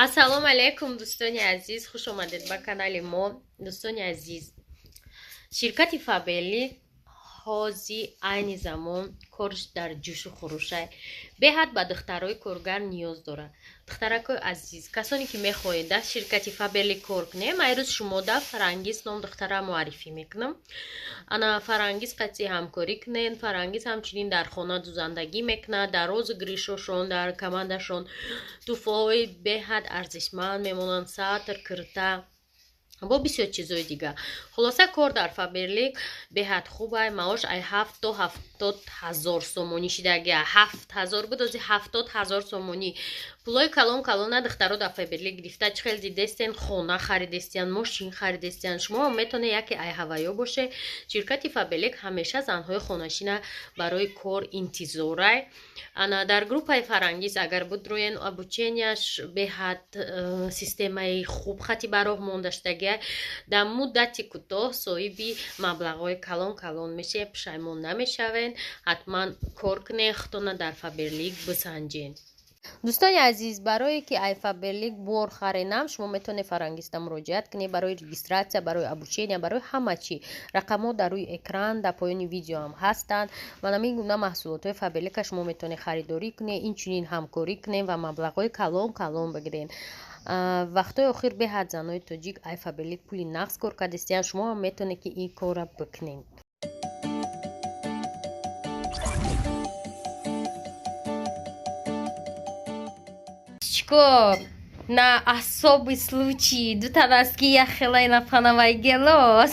Ассалому алайкум, дӯстони азиз, хуш омадед ба канали мо. Дӯстони азиз, ширкати Фаберлик ҳози айни замон корш дар ҷӯшу хурӯшай, беҳад ба духтарои коргар ниёз дорад. Духтаракои азиз, касоне ки мехоҳед дар ширкати Фаберлик кор кунем, айрӯз шумо да Фарангиз ном духтара муаррифӣ мекунам. Ана Фарангиз қатъи ҳамкорӣ кунед. Фарангиз ҳамчунин дар хона дузандагӣ мекунад, дар розыгрышошон, дар командашон туҳфаҳои беҳад арзишманд мемонанд: сатр, кирта бо бисёр чизои дигар. Хулоса, кор дар Фаберлик беҳад хубай. Маош ай 7 то 70 ҳазор сомонӣ шидаги. 7000 буд, ози 70 000 сомонӣ. Пулои калон калона духтаро дар Фаберлик гирифта, чӣ хел дидестен, хона харидестиян, мошин харидестиян. Шумо метавонед яке ай ҳаваё боше. Ширкати Фаберлик ҳамеша занҳои хонашина барои кор интизорай. Ана дар группаи Фарангиз агар будроен, обученияш беҳад системаи хуб хати ба роҳ монда шудагия. Дар муддати кӯтоҳ соҳиби маблағҳои калон калон мешавед, пушаймон намешавед. Ҳатман кор кунед, худтона дар Фаберлик бисанҷед. Дӯстони азиз, барое ки ай Фаберлик бор харенам, шумо метавонед Фарангиста муроҷиат кунед барои регистрация, барои обучения, барои ҳама чӣ. Рақамҳо дар рӯи экран, дар поёни видеоам ҳастанд. Ва ҳамин гуна маҳсулотҳои Фаберлика шумо метавонед харидорӣ кунед, инчунин ҳамкорӣ кунед ва маблағҳои калон калон бигиред. Вақтҳои охир беҳад занои тоҷик ай Фаберлик пули нақд кор кардистиянд. Шумо ҳам метавонед, ки ин корра бикунед. Чико, на особый случай дута носки яхела напханавай гелос.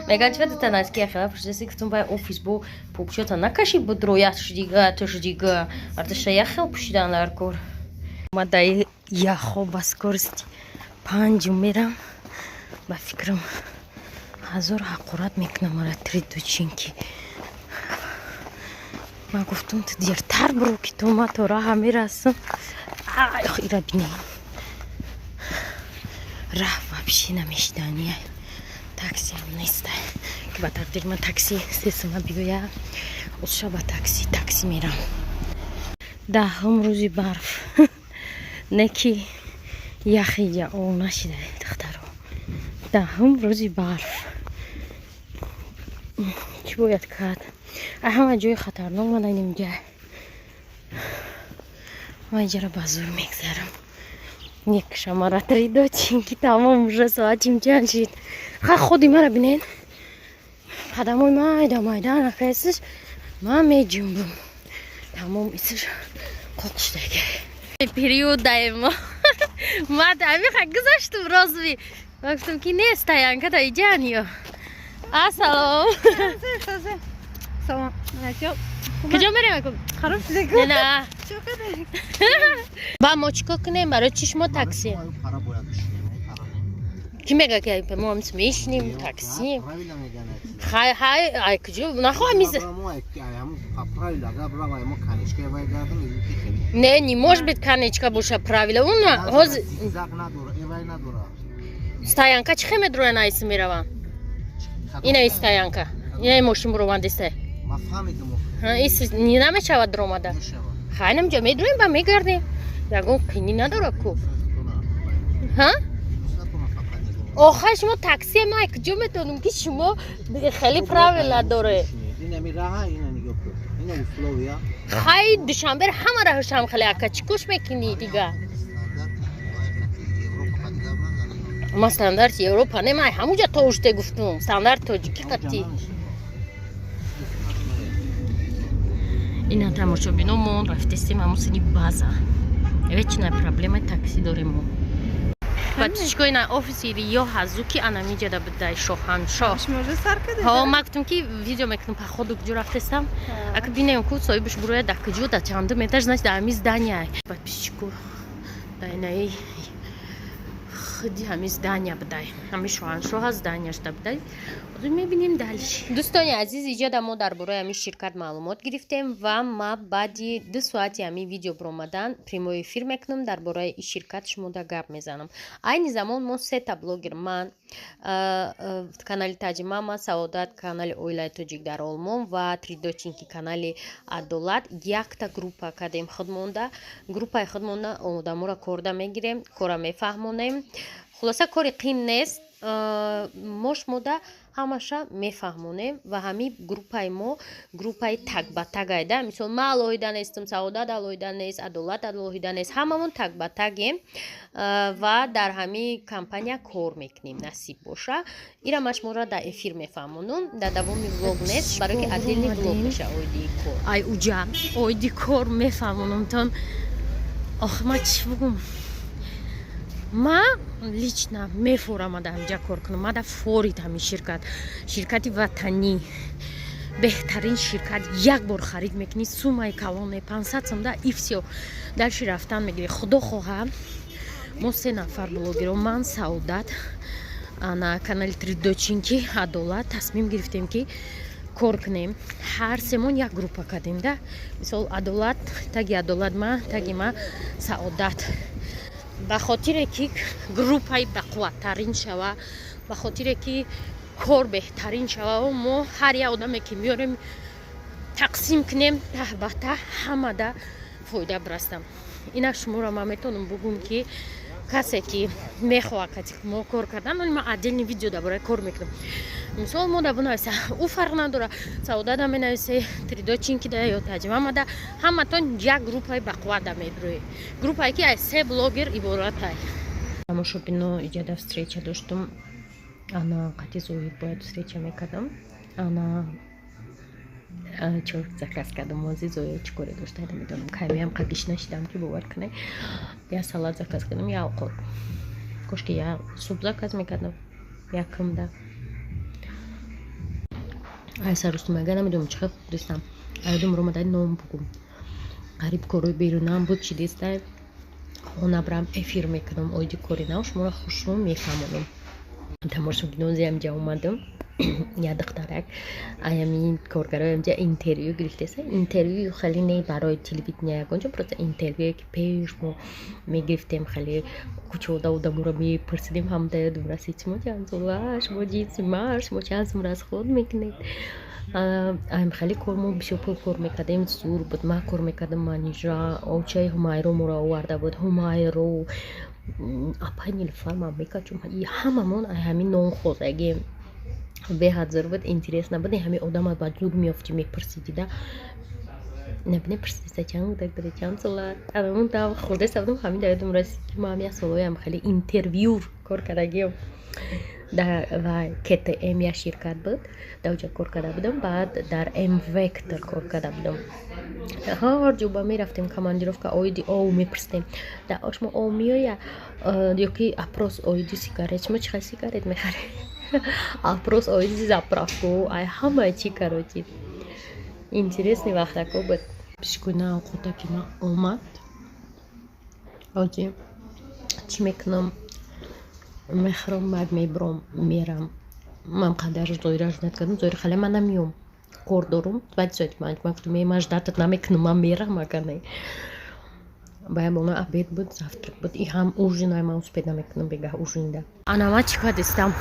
Меган, чиба дута носки яхела пушдаси? Гуфтум, бай офис бо пупшота накаши, будро яш дига, туш дига арташа яхел пушидан дар кор. Ма дай яхо ба скорости панҷу мерам, ба фикрам, ҳазор ҳақорат мекунам ара три дочинки. Ман гуфтум, ту дертар биро, ки то ма то раҳа мерасам. Ира бинем, раҳ вообще намешидания, таксиам неста, ки ба тақдир ман такси сесума биёя. Озша ба такси мерам. 10-ум рӯзи барф, не ки яхи ҷаол нашида. Духтаро, 10-ум рӯзи барф, чӣ бояд кард? Ай ҳама ҷои хатарнок ман айнимҷа. Ман иҷара ба зур мегзарам, некшамара три дочинки. Тамом, уже соатим чанд шид? Ха, худи мара бинед, қадамои майда майда накайсиш, ман меҷунбум. Тамом, исиш қоқиштаги период даемо. Ма амиха гузаштум розви, ма гуфтам, ки не стоянка да иҷаниё. Ассалом. Салом. Куҷо мерем? Хароб. На, ба мо чӣ кор кунем? Барои чӣ шумо такси? Кӣ мега, ки мо ҳамис мешинем такси? Хай, хай, ай куҷо нахоҳам из. Не, не может быть, конечка боша правила. Уна ҳозир стоянка чӣ хел медроян, айси мераванд? Ина стоянка, ина мошин буровандиста, намешавад дуромада. Хай, намҷа медроем, ба мегардем, ягон қинӣ надора ку. Охай, шумо такси, ман куҷо метавонам, ки шумо хеле правила доре? Хай, Душанбе ҳама раҳушам хеле, ака, чӣ кӯш мекунӣ дига? Ма стандарти Европа не, ман ҳамуҷа то уште гуфтум, стандарти тоҷикӣ қатӣ. Ина тамошобино, мо рафтестем ҳамун сини база. Вечная проблемаи такси дорем мо. Батичко, ина офиси Риё ҳазуки анамиҷада будай, шоҳаншоҳ. Ҳо, ма гуфтум, ки видео мекунам, походу куҷо рафтестам. Ака, бинем, ку соҳибаш буроя, да куҷо, да чандум этаж, значит, да ҳами здания. Батичко, да инаи худи ҳами здания будай, ҳами шоҳаншоҳа зданияш да будай. Мебинем дальше. Дӯстони азиз, иҷода мо дар бораи ҳамин ширкат маълумот гирифтем ва ма баъди 2 соати ҳамин видео биромадан прямой эфир мекунам, дар бораи ин ширкат шумода гап мезанам. Айни замон мо сета блогер: ман, канали Таҷимама, Саодат, канали Оилаи тоҷик дар Олмон, ва Тридочинки, канали Адолат, якта группа кардем худмонда. Группаи худмонда одаморо корда мегирем, кора мефаҳмонем. Хулоса, кори қин нест, мо шумода ҳамаша мефаҳмонем. Ва ҳамин группаи мо группаи так ба тагайда. Мисол, ман алоҳида нестам, Саодат алоҳида нест, Адолат алоҳида нест, ҳамамон так ба тагем ва дар ҳамин компания кор мекунем. Насиб боша, ира ман шуморо дар эфир мефаҳмонам, дар давоми влог нест, барое ки отдельный влог меша оиди кор. Ай, уҷа оиди кор мефаҳмонамтон. Ох, ма чӣ бугум? Ма лично мефорам ада ҳамҷа кор кунам. Мада форид ҳамин ширкат, ширкати ватанӣ, беҳтарин ширкат. Як бор харид мекунӣ, суммаи калоне, 500 сомда, и всё, дальше рафтан мегирӣ. Худо хоҳа, мо се нафар блогеро, ман, Саодат, ана канали Тридочинки, Адолат, тасмим гирифтем, ки кор кунем. Ҳар семон як группа кардем да. Мисол, Адолат, таги Адолат ма, таги ма Саодат, ба хотире ки группаи бақувваттарин шава, ба хотире ки кор беҳтарин шава. Мо ҳар як одаме ки меорем, тақсим кунем таҳ ба таҳ, ҳамада фоида бирастам. Ина шуморо ман метавонам бугум, ки касе ки мехоҳад кати мо кор кардан, ман отдельный видео дар бораи кор мекунам. Мисол, мо да бунависа, ӯ фарқ надора, Саодада менависе, Тридочинкида ё Таҷимамада, ҳаматон як группаи бақувват мебироед, группае ки аз се блогер иборатай. Тамошобино, иҷада встреча доштум. Ана қати Зоҳир бояд встреча мекардам. Ана чор заказ кардам. Ози Зоя чӣ коре дошта, намедонам. Каймиам қагиш нашидам, ки бовар кунед, я салат заказ кардам, я овқот. Кошки я суп заказ мекардам якумда. Ай сарустумага намедонам чӣ хел хӯрдистам. Аёдум ромадай, ном бугум. Ғариб корои берунам буд, чи дистай. Хона брам, эфир мекунам оиди кори нав, шуморо хушрӯ мефаҳмонам. Тамошобинози, ҳамҷа омадам, я духтарак аями коргарои ҳамҷа интервю гирифтеса. Интервю хеле не барои телевидения ягонҷо, просто интервюе ки пеш мо мегирифтем, хеле кучода одаморо мепурсидем. Ҳамда ёдум расид: шумо чанд сола, шумо ҷинси мард, шумо чанд сум расход мекунед? Ам хеле кор. Мо бисёр пул кор мекардем, зур буд. Ман кор мекардам манижа, очаи Ҳумайро моро оварда буд, Ҳумайро, апай Нилуфар, ман мекачум, ҳамамон ҳамин нон хӯрдагем. Беҳад зур буд, интересно буд. Ҳамин одама ба зур меёфти, мепурсидида, набине, пурсида: чанд кӯдак доред, чанд сола? Анамон дав хурдеса будам. Ҳамин да ёдам расид, ки ман як солоям хеле интервю кор кардагиам ва КТМ як ширкат буд, дар оҷа кор карда будам. Баъд дар М Вектор кор карда будам. Ҳар ҷо ба мерафтем командировка, оиди ов мепурсидем: дар шумо ов меоя? Ё ки опрос оиди сигарет, шумо чӣ хел сигарет мехаред? Опрос оиди заправку, ай ҳамаи чӣ. Короче, интересный вақтако буд. Пишкуна овқота ки ман омад. Ҳоҷи чӣ мекунам? Мехӯрам, баъд мебурам, мерам. Ман қадар Зоира ждать кардам. Зоира хале: ман намеём, кор дорум, баъди соати 5. Ман гуфтам: ман ждать намекунам, ман мерам. Агар не, бая боло обед буд, завтрак буд и ҳам ужин ай ман успеть намекунам. Бегаҳ ужинда. Ана ман чӣ кардистам?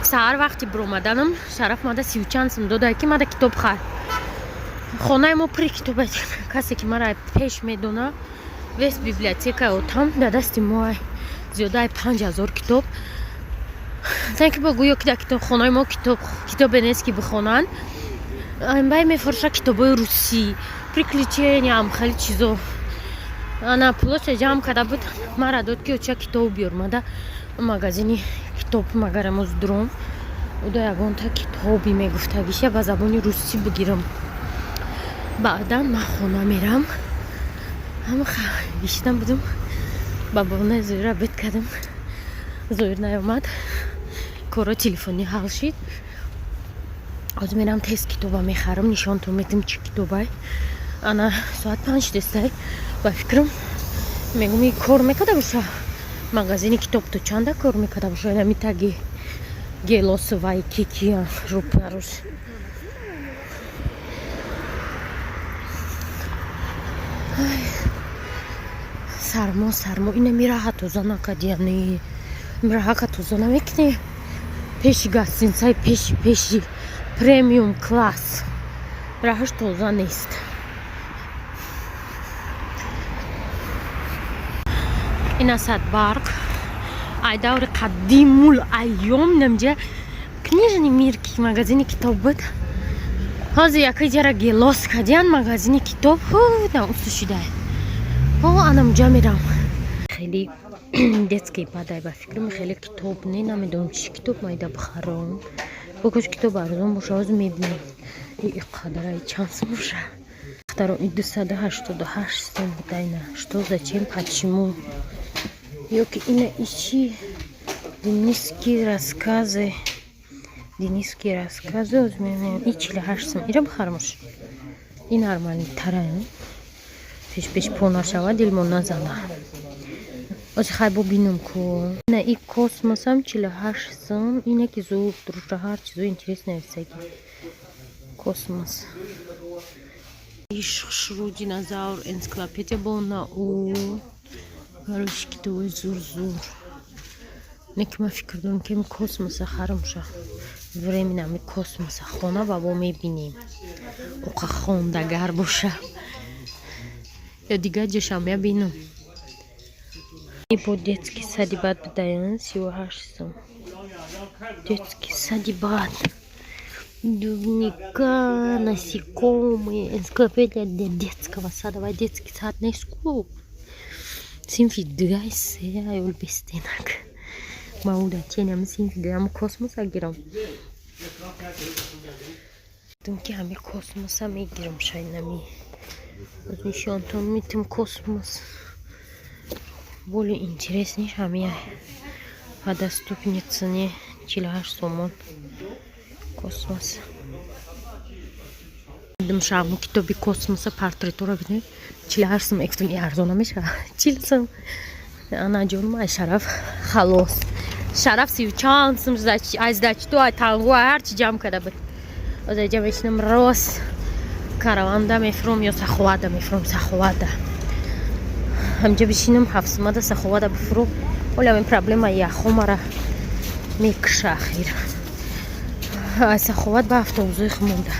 Саҳар вақти биромаданам, Шараф мада сию чанд сум дода, ки мада китоб хар. Хонаи мо пури китоб. Касе ки мара пеш медона, весь библиотека отам дар дасти мо, зиёдаи 5000 китоб. Ки бо гӯё ки дар китобхонаи мо китобе нест, ки бихонанд. Бай мефурӯша китобҳои русӣ, приключения, ам хеле чизо. Ана пулоша ҷамъ карда буд, мара дод, ки оча, китоб биёр. Мада магазини китоб магарам оз дуром, уда ягонта китоби мегуфтагиша ба забони русӣ бигирам. Баъдан ман хона мерам. Ҳама гиштам будум, ба бонаи Зоира бет кардам. Зоир наёмад, коро телефонӣ ҳал шид. Ҳозир мерам, тез китоба мехарам, нишонтон метам, чӣ китобай. Ана соат 5 дестай, ба фикрам, мегум, кор мекарда боша магазини китоб, то чанда кор мекарда боша? Инами таги. Гелосу Вайкикиян рӯпаруш. Сармо, сармо. Ина мираҳа тоза накардияни, мираҳака тоза намекунӣ. Пеши гостиницаи пеши, пеши премиум класс раҳаш тоза нест. Ина Садбарг, ай даври қадимул айём намҷа «Книжный мир» ки магазини китоб буд. Ҳозир яка ҷара гелос кардиян, магазини китоб на усу шидай. О, анамҷа мерам. Хеле детский бадай, ба фикрам, хеле китоб не, намедонам, чӣ китоб майда бихарам. Бокош китоб арзон боша, ҳозир мебинем. И қадарай чанд сум боша? Духтаро, и 288 сом будайна. Что, зачем, почему? Ёки ина ичи? «Дениские рассказы», «Дениские рассказы». Ҳозир мебинем. И 48 сом. Ира бихарамш, и нормальныйтара. Пеш пеш по нашава, дилмон назана. Ози хай бо бинам ку. На и «Космосам» 48 сом. Ина ки зур дуруша, ҳар чизо интересно всякий. «Космос». Иш хушрӯ, динозавр, энциклопедия бо на у. Короче, китоби зур зур. Не ки ман фикр дорам, ки «Космоса» харам ша. Временно ами «Космоса» хона ва бо мебинем. Оқа хондагар боша. Ё дигар ҷошам я бинам. Бо детский сади бад будаян, 38 сом. Детский сади бад. Дневника, насекомые, энциклопедия для детского сада. Вай детский сад нест ку. Синфи дуай се аюл бестенак. Мауда ченам синфи дуам «Космоса» гирам. Дум ки ҳами «Космоса» мегирам шайнами. Аз нишонтон митим «Космос». Более интересней ҳамия по доступной цене, 48 сомон «Космос». Димшавну китоби «Космоса», портретора бинед, 48 сом. Экстум, и арзон намешава, 40 сом. Анаҷонум, ай шараф халос. Шараф сию чанд сум ай сдачиту, ай тангу, ай ҳарчи ҷамъ карда буд. Оза ҷа мешинам, рост Караванда мефуром ё Саховада мефуром. Саховада ҳамҷа бишинам, 7 сумада Саховада бифуром. Оля ами проблема яхомара мекуша ахир. Ай Саховат ба автобусои хумонда.